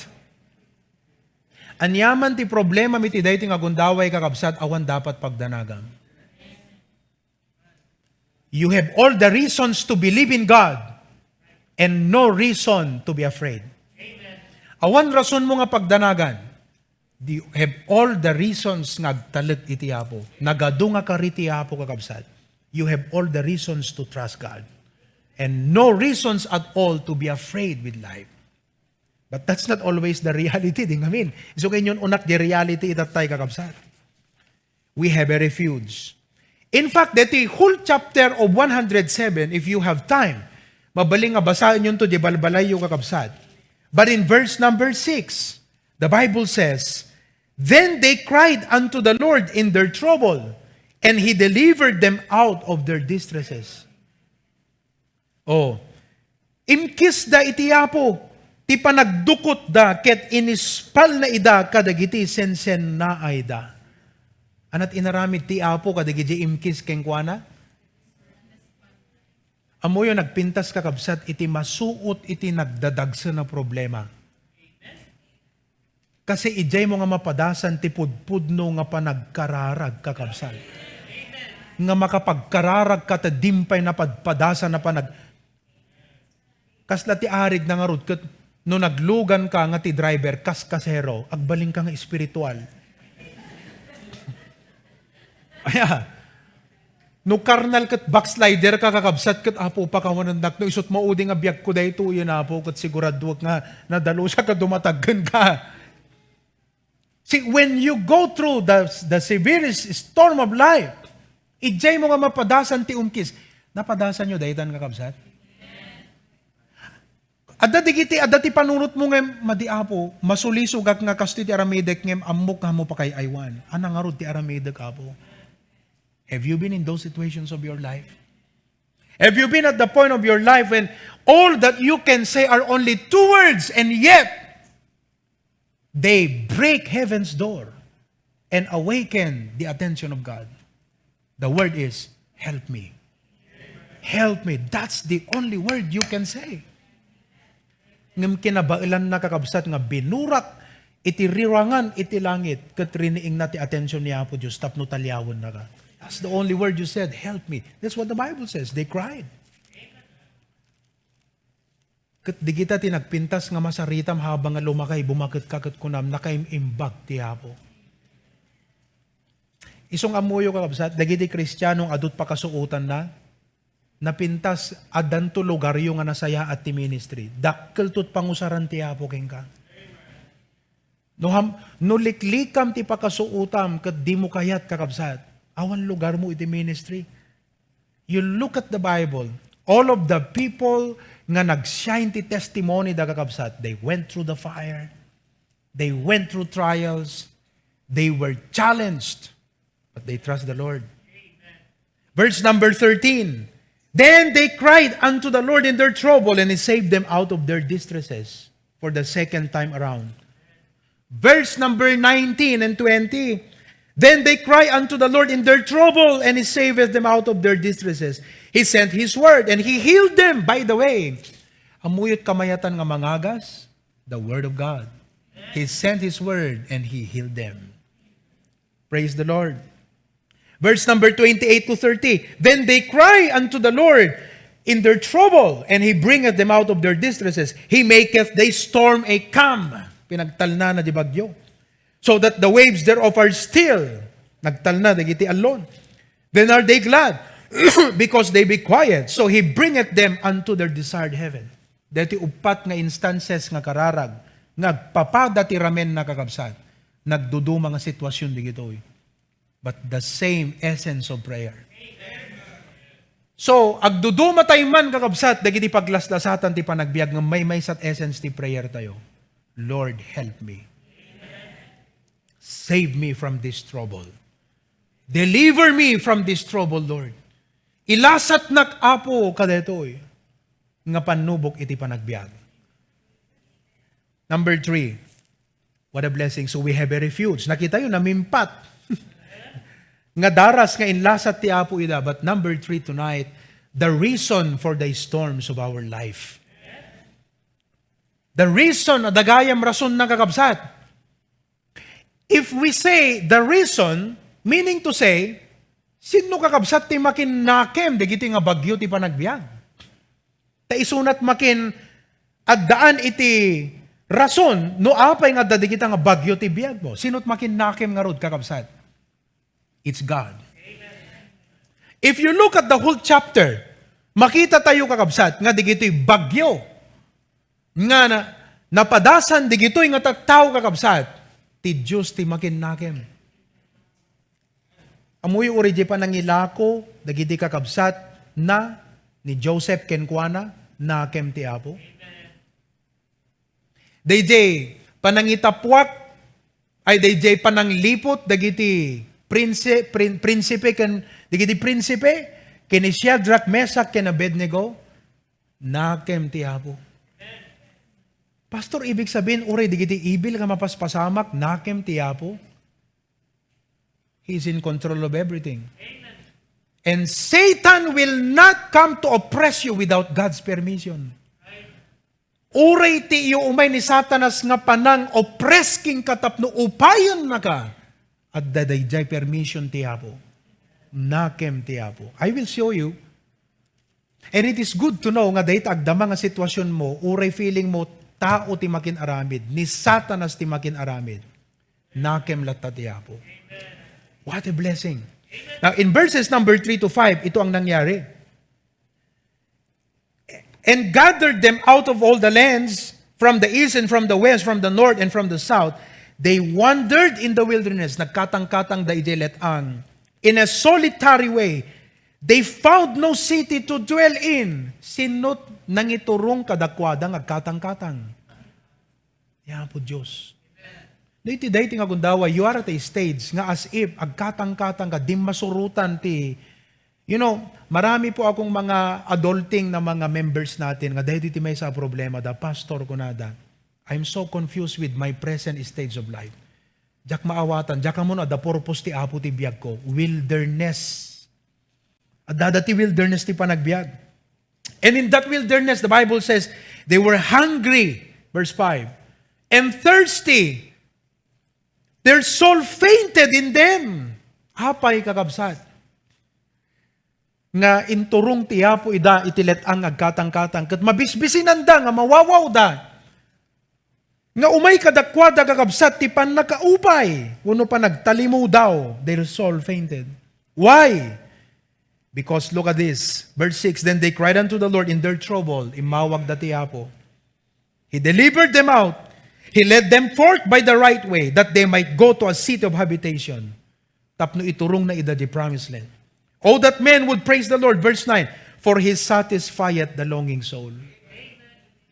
Aniaman ti problema mi ti daytoy nga gundaway, kakabsat, awan dapat pagdanagam. You have all the reasons to believe in God and no reason to be afraid. Awan rason mo nga pagdanagan. You have all the reasons nga agtalek iti Apo. Nagadu nga kari ti Apo, kakabsat. You have all the reasons to trust God and no reasons at all to be afraid with life. But that's not always the reality, di ngamin. Isu kay inyon unak di reality itattay, kakabsat. We have a refuge. In fact, deti whole chapter of one hundred seven, if you have time, mabalin nga basaen yun to di balbalayyo, kakabsat. But in verse number six, the Bible says, "Then they cried unto the Lord in their trouble, and He delivered them out of their distresses." Oh, imkisda iti Apo ti panagdukotda ket inispalna ida kadagiti sensennaayda. Ania ti inaramid ti Apo kadagiti imkis kenkuana? Ammoyo, nagpintas, kakabsat, iti masuot iti nagdadagsen a problema. Kasi idiay mo nga mapadasan ti pudpudno nga panagkararag, kakabsat. Nga makapagkararag ka ta dimpay napadpadasan a panag-, kasla ti arig na ngarud ket no naglugan ka nga ti driver, kas kasero, agbalin ka nga espiritual. Aya, no karnal ket backslider ka, kakabsat, ket, "Apo, pakawanennak no isut' maudi nga biagko daytoyen, Apo, ket siguraduek nga nadalusak a dumatag kenka." See, when you go through the, the severest storm of life, idiay mo nga mapadasan ti umkis. Napadasan yo daytan, kakabsat? Adda digiti, adda ti panunotmo nga, "Madi, Apo, masulisogak nga kastoy ti aramidek ngem ammok nga ammo pakay-aywan." Ania ngarud ti aramidek, Apo? Have you been in those situations of your life? Have you been at the point of your life when all that you can say are only two words, and yet they break heaven's door and awaken the attention of God? The word is, "Help me. Help me." That's the only word you can say. Ngem kinabaelanna, kakabsat, nga binurak iti rirangan iti langit ket riniingna ti atensyon ni Apo Dios tapno taliawennaka. That's the only word you said, "Help me." That's what the Bible says. They cried. Ket digita ti nagpintas nga masaritam habang nga lumakay, bumaketka ket kunam, "Nakaim-imbag ti Apo." Isung ammoyo, kakabsat, dagiti Kristiano nga adut pakasuotanna, napintas, addanto lugaryo nga nasayaat ti ministry. Dakkelto ti pangusaran ti Apo kenka. No ham-, no liklikam ti pakasuotam ket dimo kayat, kakabsat, awan lugarmo iti ministry. You look at the Bible, all of the people nga nag-shine ti testimony da, kakabsat, they went through the fire, they went through trials, they were challenged, but they trust the Lord. Verse number thirteen, "Then they cried unto the Lord in their trouble, and He saved them out of their distresses for the second time around." Verse number nineteen and twenty, "Then they cry unto the Lord in their trouble, and He saveth them out of their distresses. He sent His word, and He healed them." By the way, ammuyot kamayatan nga mangagas? The word of God. He sent His word, and He healed them. Praise the Lord. Verse number twenty-eight to thirty, "Then they cry unto the Lord in their trouble, and He bringeth them out of their distresses. He maketh the storm a calm." Pinagtalna na di bagyo. "So that the waves thereof are still." Nagtalna dagiti allon. "Then are they glad, because they be quiet. So He bringeth them unto their desired heaven." Daytoy uppat nga instances nga kararag nga agpapada ti ramenna, kakabsat. Nagduduma nga sitwasyon dagitoy. But the same essence of prayer. So, agduduma tayo man, kakabsat, dagiti paglaslasatan ti panagbiag nga maymaysa ti essence ti prayer tayo. "Lord, help me. Save me from this trouble. Deliver me from this trouble, Lord." Ilasatnak, Apo, kadaytoy nga pannubok iti panagbiag. Number three, what a blessing. So we have a refuge. Nakita yo, namimpat. Nga daras nga inlasat ti Apo ida. But number three tonight, the reason for the storms of our life. The reason, adda gayam rason na, kakabsat. If we say the reason, meaning to say, sinno, kakabsat, ti makinnakem dagiti nga bagyo ti panagbiag? Ta isunat makin addaan iti rason no apay nga adda dagita nga bagyo ti biagmo. Sinot makinnakem ngarud, kakabsat? It's God. If you look at the whole chapter, makita tayo, kakabsat, nga dagitoy bagyo nga na, napadasan dagitoy nga tattao, kakabsat, ti Dios ti makinnakem. Ammoyo uray diay panangilako dagiti kakabsat na ni Joseph kenkuana, nakem ti Apo. Daydiay panangitappuak, ay, daydiay panangliput dagiti prinsi-, prin-, prinsipe ken dagiti prinsipe, ken ni Shadrach, Meshach, ken Abednego, nakem ti Apo. Pastor, ibig sabihin, uray dagiti ibil nga mapaspasamak, nakem ti Apo. He is in control of everything. And Satan will not come to oppress you without God's permission. Uray ti iyo umay ni Satanas nga panang-oppress kenka tapno upayennaka, adda daydiay permission ti Apo. Nakem ti Apo. I will show you. And it is good to know nga dayta agdama nga sitwasyon mo, uray feeling mo, tao ti makin-aramid, ni Satanas ti makin-aramid. Nakem latta ti Apo. What a blessing. Now, in verses number three to five, ito ang nangyari. And gathered them out of all the lands, from the east and from the west, from the north and from the south. They wandered in the wilderness. Nagkatangkatang daydiay let-ang. In a solitary way. They found no city to dwell in. Sinot nangiturong kadakuada nga agkatangkatang? Ni Apo Dios. Daytoy, daytoy nga gundaway, you are at a stage nga as if agkatangkatang ka, dimmasurotan ti You know, marami po akong mga adulting na mga members natin nga daytoy ti maysa a problema da, "Pastor," kunada, "I'm so confused with my present stage of life. Diak maawatan, diak ammo no adda purpose ti Apo ti biag ko." Wilderness. Adda ti wilderness ti panagbiag. And in that wilderness, the Bible says, they were hungry, verse five, and thirsty. Their soul fainted in them. Apay, kakabsat, nga inturong ti Apo ida iti let-ang agkatangkatang, ket mabisbisinanda nga mawawawda nga umay kadakuada, kakabsat, ti pannakaupay wenno panagtalimudaw. Their soul fainted. Why? Because look at this, verse six, "Then they cried unto the Lord in their trouble." Immawagda ti Apo. "He delivered them out. He led them forth by the right way, that they might go to a city of habitation." Tapno iturongna ida di promised land. "Oh, that men would praise the Lord." Verse nine, "For he satisfieth the longing soul."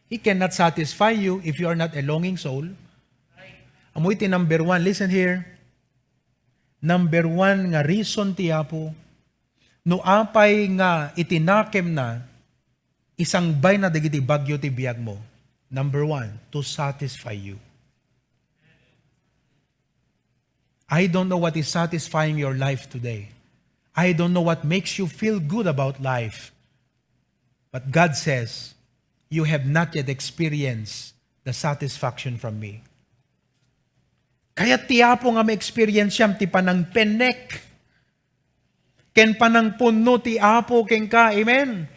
He cannot satisfy you if you are not a longing soul. Ammoy ti number one, listen here. Number one nga reason ti Apo, no apay nga iti nakemna, isangbayna dagiti bagyo ti biagmo. Number one, to satisfy you. I don't know what is satisfying your life today. I don't know what makes you feel good about life. But God says, "You have not yet experienced the satisfaction from me." Kayat ti Apo nga ma-experience-am ti panangpennek ken panangpunno ti Apo kenka. Amen?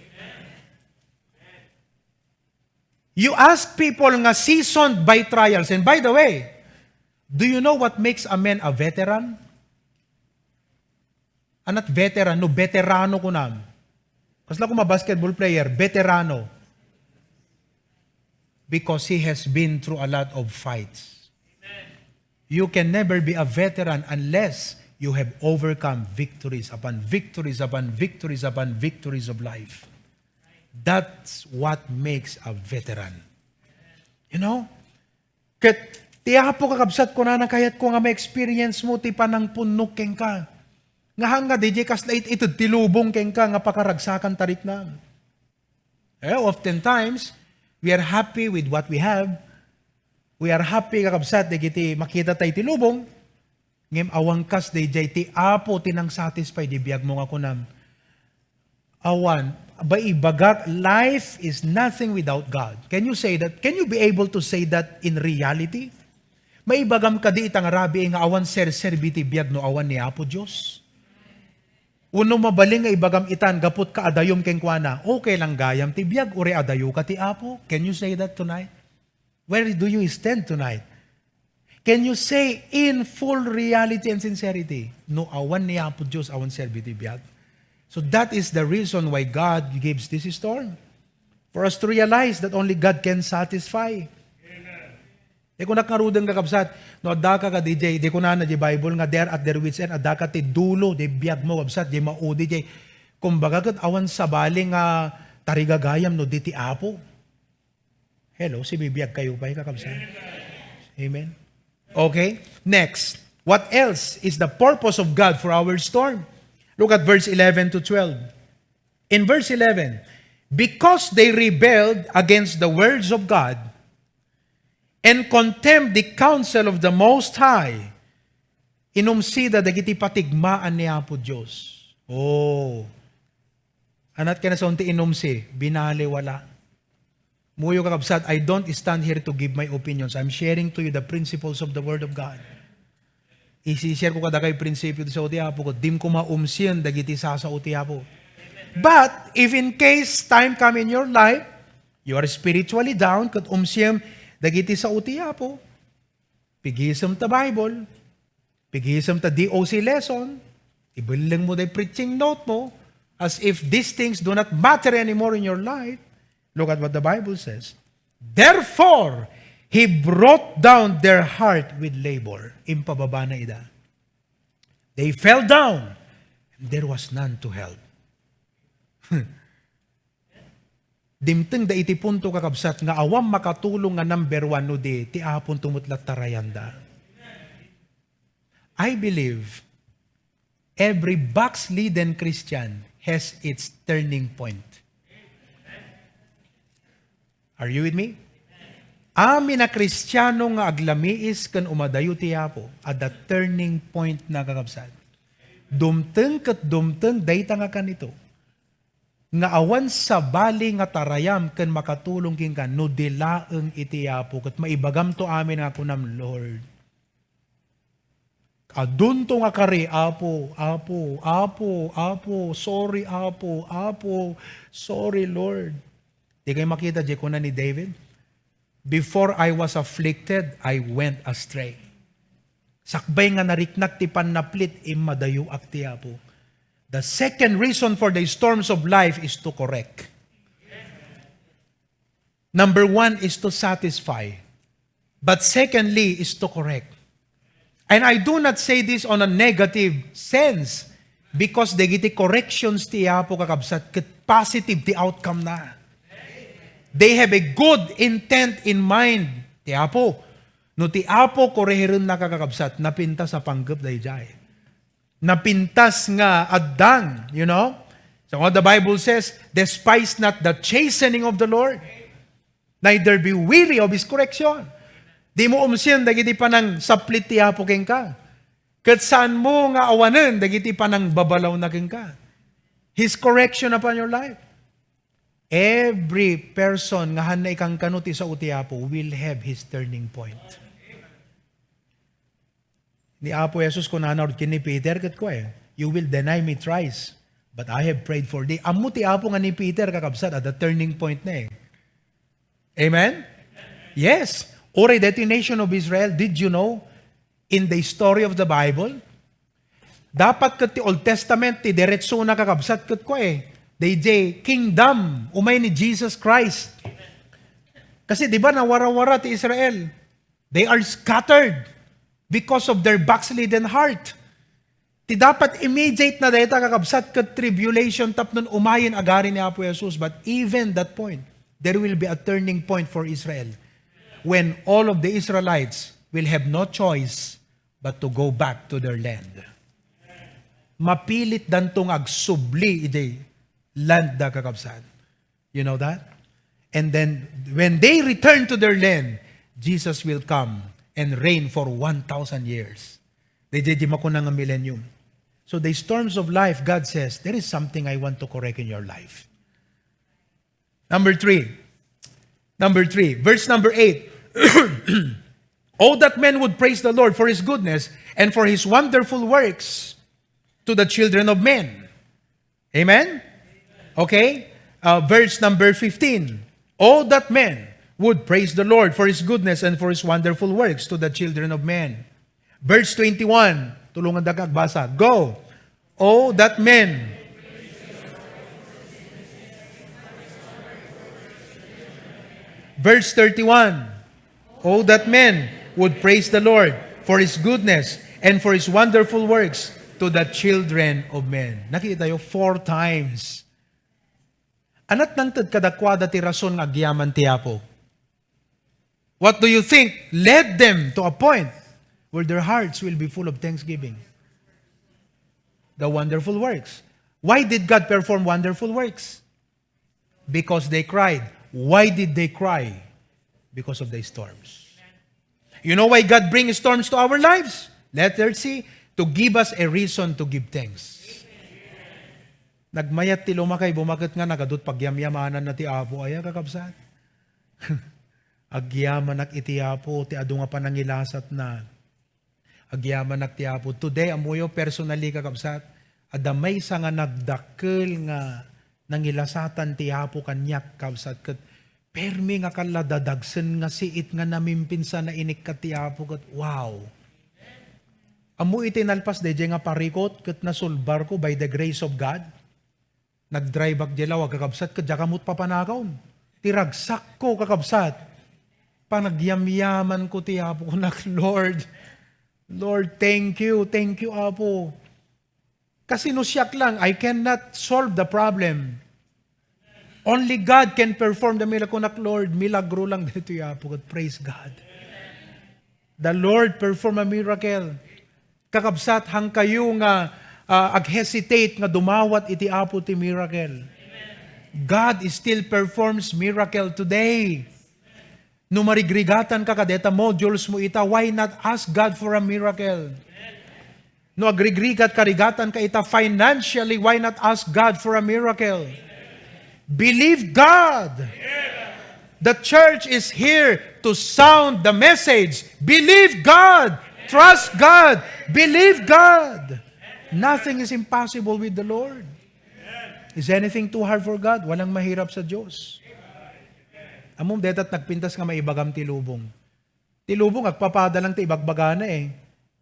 You ask people nga seasoned by trials. And by the way, do you know what makes a man a veteran? Anat veteran, no, veterano kunam. Kasla koma basketball player, veterano. Because he has been through a lot of fights. You can never be a veteran unless you have overcome victories upon victories upon victories upon victories of life. That's what makes a veteran. You know? Ket ti Apo, kakabsat, kunana, kayatko nga ma-experience mo ti panangpunnok kenka. Nga hangga diay kasla it-, ited ti lubong kenka nga pakaragsakan tarikna. Eh, oftentimes, we are happy with what we have. We are happy, kakabsat, dagiti makita tay ti lubong. Ngem awan kas daydiay ti Apo ti nang-satisfy di biagmo nga kunam, "Awan, baibagak, life is nothing without God." Can you say that? Can you be able to say that in reality? Maibagam kadi ita nga rabii nga awan serserbi ti biag no awan ni Apo Dios? Wenno mabalin nga ibagam itan gapu ta adayom kenkuana, okay lang gayam ti biag, uray adayoka ti Apo? Can you say that tonight? Where do you stand tonight? Can you say in full reality and sincerity, "No awan ni Apo Dios, awan serbi ti biag"? So that is the reason why God gives this storm. For us to realize that only God can satisfy. Amen. Di ko nakaruden, kakabsat, no, adda ka kadi jay, di ko nana di Bible nga they are at their wits' end, adda ka ti dulo, di biag mo, kabsat, di maudi jay. Kumbaga, ket awan sabali nga tarigagayam no di ti Apo. Hello, sibibiag kayo pay, kakabsat? Amen? Okay, next. What else is the purpose of God for our storm? Look at verse eleven to twelve. In verse eleven, "Because they rebelled against the words of God and contemned the counsel of the Most High," inumsida dagiti patigmaan ni Apo Dios. Oh. Anat ken nasaon ti inumsi, binaliwala. Muyo, kakabsat, I don't stand here to give my opinions. I'm sharing to you the principles of the Word of God. Isi-share ko kadakayo prinsipyo ti sao ti Apo ko, dim ko maumsien dagiti sasao ti Apo. But if in case time come in your life, you are spiritually down, ket umsiem dagiti sao ti Apo, pigisem ta Bible, pigisem ta D O C lesson, ibelleng mo day preaching note mo, as if these things do not matter anymore in your life. Look at what the Bible says. "Therefore, he brought down their heart with labor." Impababa na ida. "They fell down, and there was none to help." Dimteng da iti punto, kakabsat, nga awan makatulong nga number one no di ti Apo met la tarayanda. I believe every backslidden Christian has its turning point. Are you with me? Amin a Kristiano nga aglamiis ken umadayo ti Apo, adda turning point na, kakabsat. Dumteng ket dumteng dayta nga kanito, nga awan sabali nga tarayam ken makatulong kenka no di laeng iti Apo. Ket maibagamto amin nga kunam, Lord, adunto nga kari, Apo, Apo, Apo, Apo, sorry, Apo, Apo, sorry, Lord. Di kayo makita, di kuna ni David, "Before I was afflicted, I went astray." Sakbay nga nariknak ti pannaplit, immadayoak ti Apo. The second reason for the storms of life is to correct. Number one is to satisfy. But secondly is to correct. And I do not say this on a negative sense, because dagiti corrections ti Apo, kakabsat, ket positive ti outcome na. They have a good intent in mind. Ti Apo, no ti Apo korehirenna, kakabsat, napintas a panggep daydiay. Napintas nga addang, you know? So what the Bible says, "Despise not the chastening of the Lord, neither be weary of his correction." Di mo umsien dagiti panangsaplit ti Apo kenka. Ket saan mo nga awanen dagiti panangbabalawna kenka. His correction upon your life. Every person nga hanna ikankano ti sao ti Apo will have his turning point. Ni Apo Jesus kunana ken ni Peter ket kua, "You will deny me thrice, but I have prayed for thee." Ammo ti Apo nga ni Peter, kakabsat, adda turning point na eh. Amen? Yes. Uray daytoy nation of Israel, did you know, in the story of the Bible, dapat ket ti Old Testament, ti diretsona, kakabsat, ket kua eh, daydiay kingdom, umay ni Jesus Christ. Kasi di ba nawarawara ti Israel? They are scattered because of their backslidden heart. Ti dapat immediate na dayta, kakabsat, ket tribulation tapno umayen agari ni Apo Jesus. But even that point, there will be a turning point for Israel when all of the Israelites will have no choice but to go back to their land. Mapilitdanto nga agsubli idiay land da, kakabsat. You know that? And then, when they return to their land, Jesus will come and reign for one thousand years. Daydiay makuna nga millennium. So the storms of life, God says, "There is something I want to correct in your life." Number three. Number three, verse number eight. "Oh, that men would praise the Lord for his goodness and for his wonderful works to the children of men." Amen? Okay? Uh, verse number fifteen. "Oh, that men would praise the Lord for his goodness and for his wonderful works to the children of men." Verse twenty-one. Tulungan da ka agbasa. Go. "Oh, that men." Verse thirty-one. "Oh, that men would praise the Lord for his goodness and for his wonderful works to the children of men." Nakita tayo four times. Anat nangted kadakuada ti rason nga agyaman ti Apo. What do you think led them to a point where their hearts will be full of thanksgiving? The wonderful works. Why did God perform wonderful works? Because they cried. Why did they cry? Because of the storms. You know why God brings storms to our lives? Letter C, to give us a reason to give thanks. Nagmayat ti lumakay, bumaket nga nagadut pagyamyamanan na ti Apo. Aya, kakabsat. Agyamanak iti Apo, ti adu nga panangilasat na. Agyamanak ti Apo. Today, ammoyo, personally, kakabsat, adda maysa nga nagdakkel nga nangilasatan ti Apo kaniak, kabsat, ket permi nga kalla dadagsen nga siit nga namimpinsan a inikkat ti Apo, ket wow! Ammo iti nalpas daydiay nga parikut ket nasulbarko by the grace of God. Nagdriveak diay lawag, kakabsat, ket diak ammo papanakawn. Ti ragsakko, kakabsat. Panagyamyamanko ti Apo, kunak, "Lord, Lord, thank you, thank you, Apo." Kasi no siak lang, I cannot solve the problem. Only God can perform the miracle, kunak, "Lord, milagro lang ditoy, Apo." Ket praise God. The Lord perform a miracle. Kakabsat, hankayo nga ah, ag-hesitate nga dumawat iti Apo ti miracle. God still performs miracle today. No marigrigatanka kadeta modules mo ita, why not ask God for a miracle? No agrigrigat, karigatanka ita financially, why not ask God for a miracle? Believe God. The church is here to sound the message. Believe God. Trust God. Believe God. Nothing is impossible with the Lord. Is anything too hard for God? Walang mahirap sa Diyos. Ammom, deta't nagpintas nga maibagam ti lubong. Ti lubong, agpapada lang ti ibagbagana eh.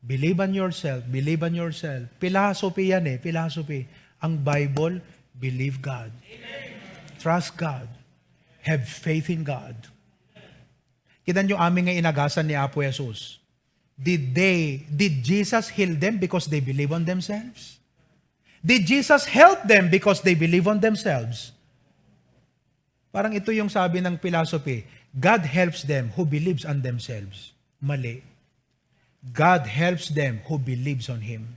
Believe on yourself, believe on yourself. Philosophy yan eh, philosophy. Ang Bible, believe God. Trust God. Have faith in God. Kita nyo amin nga inagasan ni Apo Jesus. Did they, did Jesus heal them because they believe on themselves? Did Jesus help them because they believe on themselves? Parang ito yung sabi ng philosophy, "God helps them who believes on themselves." Mali. God helps them who believes on Him.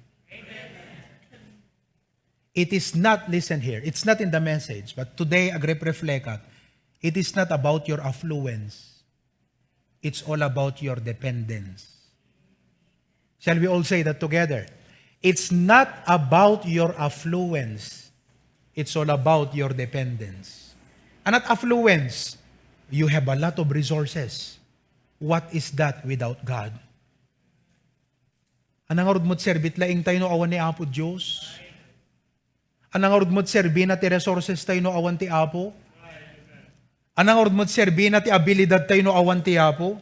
It is not, listen here, it's not in the message, but today, agrep-reflekat, it is not about your affluence. It's all about your dependence. Shall we all say that together? It's not about your affluence. It's all about your dependence. Ana't affluence? You have a lot of resources. What is that without God? Anang ngarud met serbit laeng tayo no awan ni Apo Dios? Anang ngarud met serbina ti resources tayo no awan ti Apo? Anang ngarud met serbina ti abilidad tayo no awan ti Apo?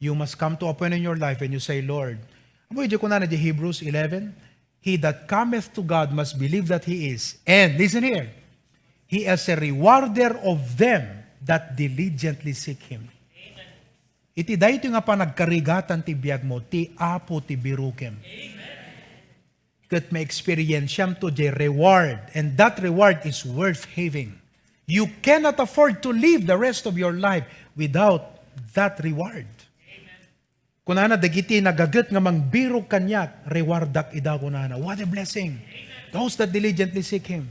You must come to a point in your life and you say, "Lord," ammo, idiay kunana di Hebrews eleven, "He that cometh to God must believe that He is." And listen here, "He is a rewarder of them that diligently seek Him." Iti daytoy nga panagkarigatan ti biag mo, ti Apo ti birukem. Ket ma-experience-am to the reward, and that reward is worth having. You cannot afford to live the rest of your life without that reward. Kunana, dagiti nagaget nga mangbirok kaniak, rewardak ida, kunana. What a blessing. Those that diligently seek Him.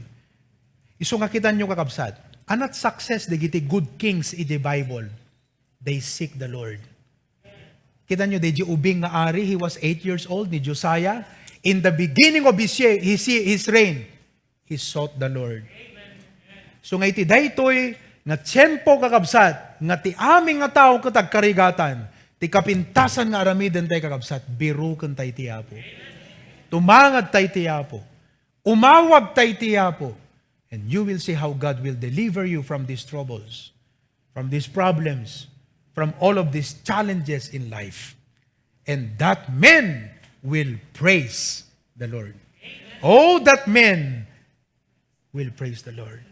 Isu nga kitanyo, kakabsat, ana't success dagiti good kings iti Bible? They seek the Lord. Kita nyo, di ubing nga ari, he was eight years old, ni Josiah. In the beginning of his, ye- his, his reign, he sought the Lord. So nga iti daytoy nga tiempo, kakabsat, nga ti amin nga tao ket agkarigatan, ti kapintasan nga aramiden tay, kakabsat, biruken tay ti Apo. Tumangad tay ti Apo. Umawag tay ti Apo. And you will see how God will deliver you from these troubles, from these problems, from all of these challenges in life. And that men will praise the Lord. Oh, that men will praise the Lord.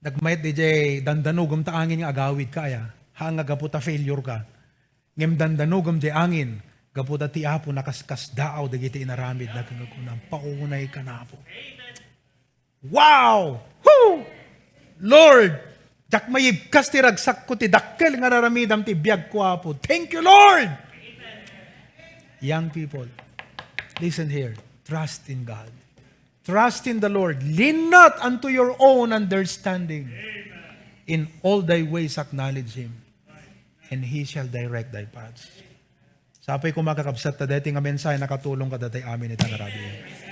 Nagmayat di jay dandanugem ta angin nga agawid ka, aya. Ha nga gapu ta failure ka. Ngem dandanugem jay angin, gapu ta ti Apo nakaskasdaaw dagiti inaramid na kagaguna. Paunay ka na, Apo. Wow! Woo! Lord, diak maibkas ti ragsakko ti dakkel nga raramidam ti biagko, Apo. Thank you, Lord! Young people, listen here. Trust in God. Trust in the Lord. Lean not unto your own understanding. In all thy ways acknowledge Him, and He shall direct thy paths. Sapay ko, mga kakabsat, ta daytoy nga mensahe nakatulong kadatay amin ita nga rabii.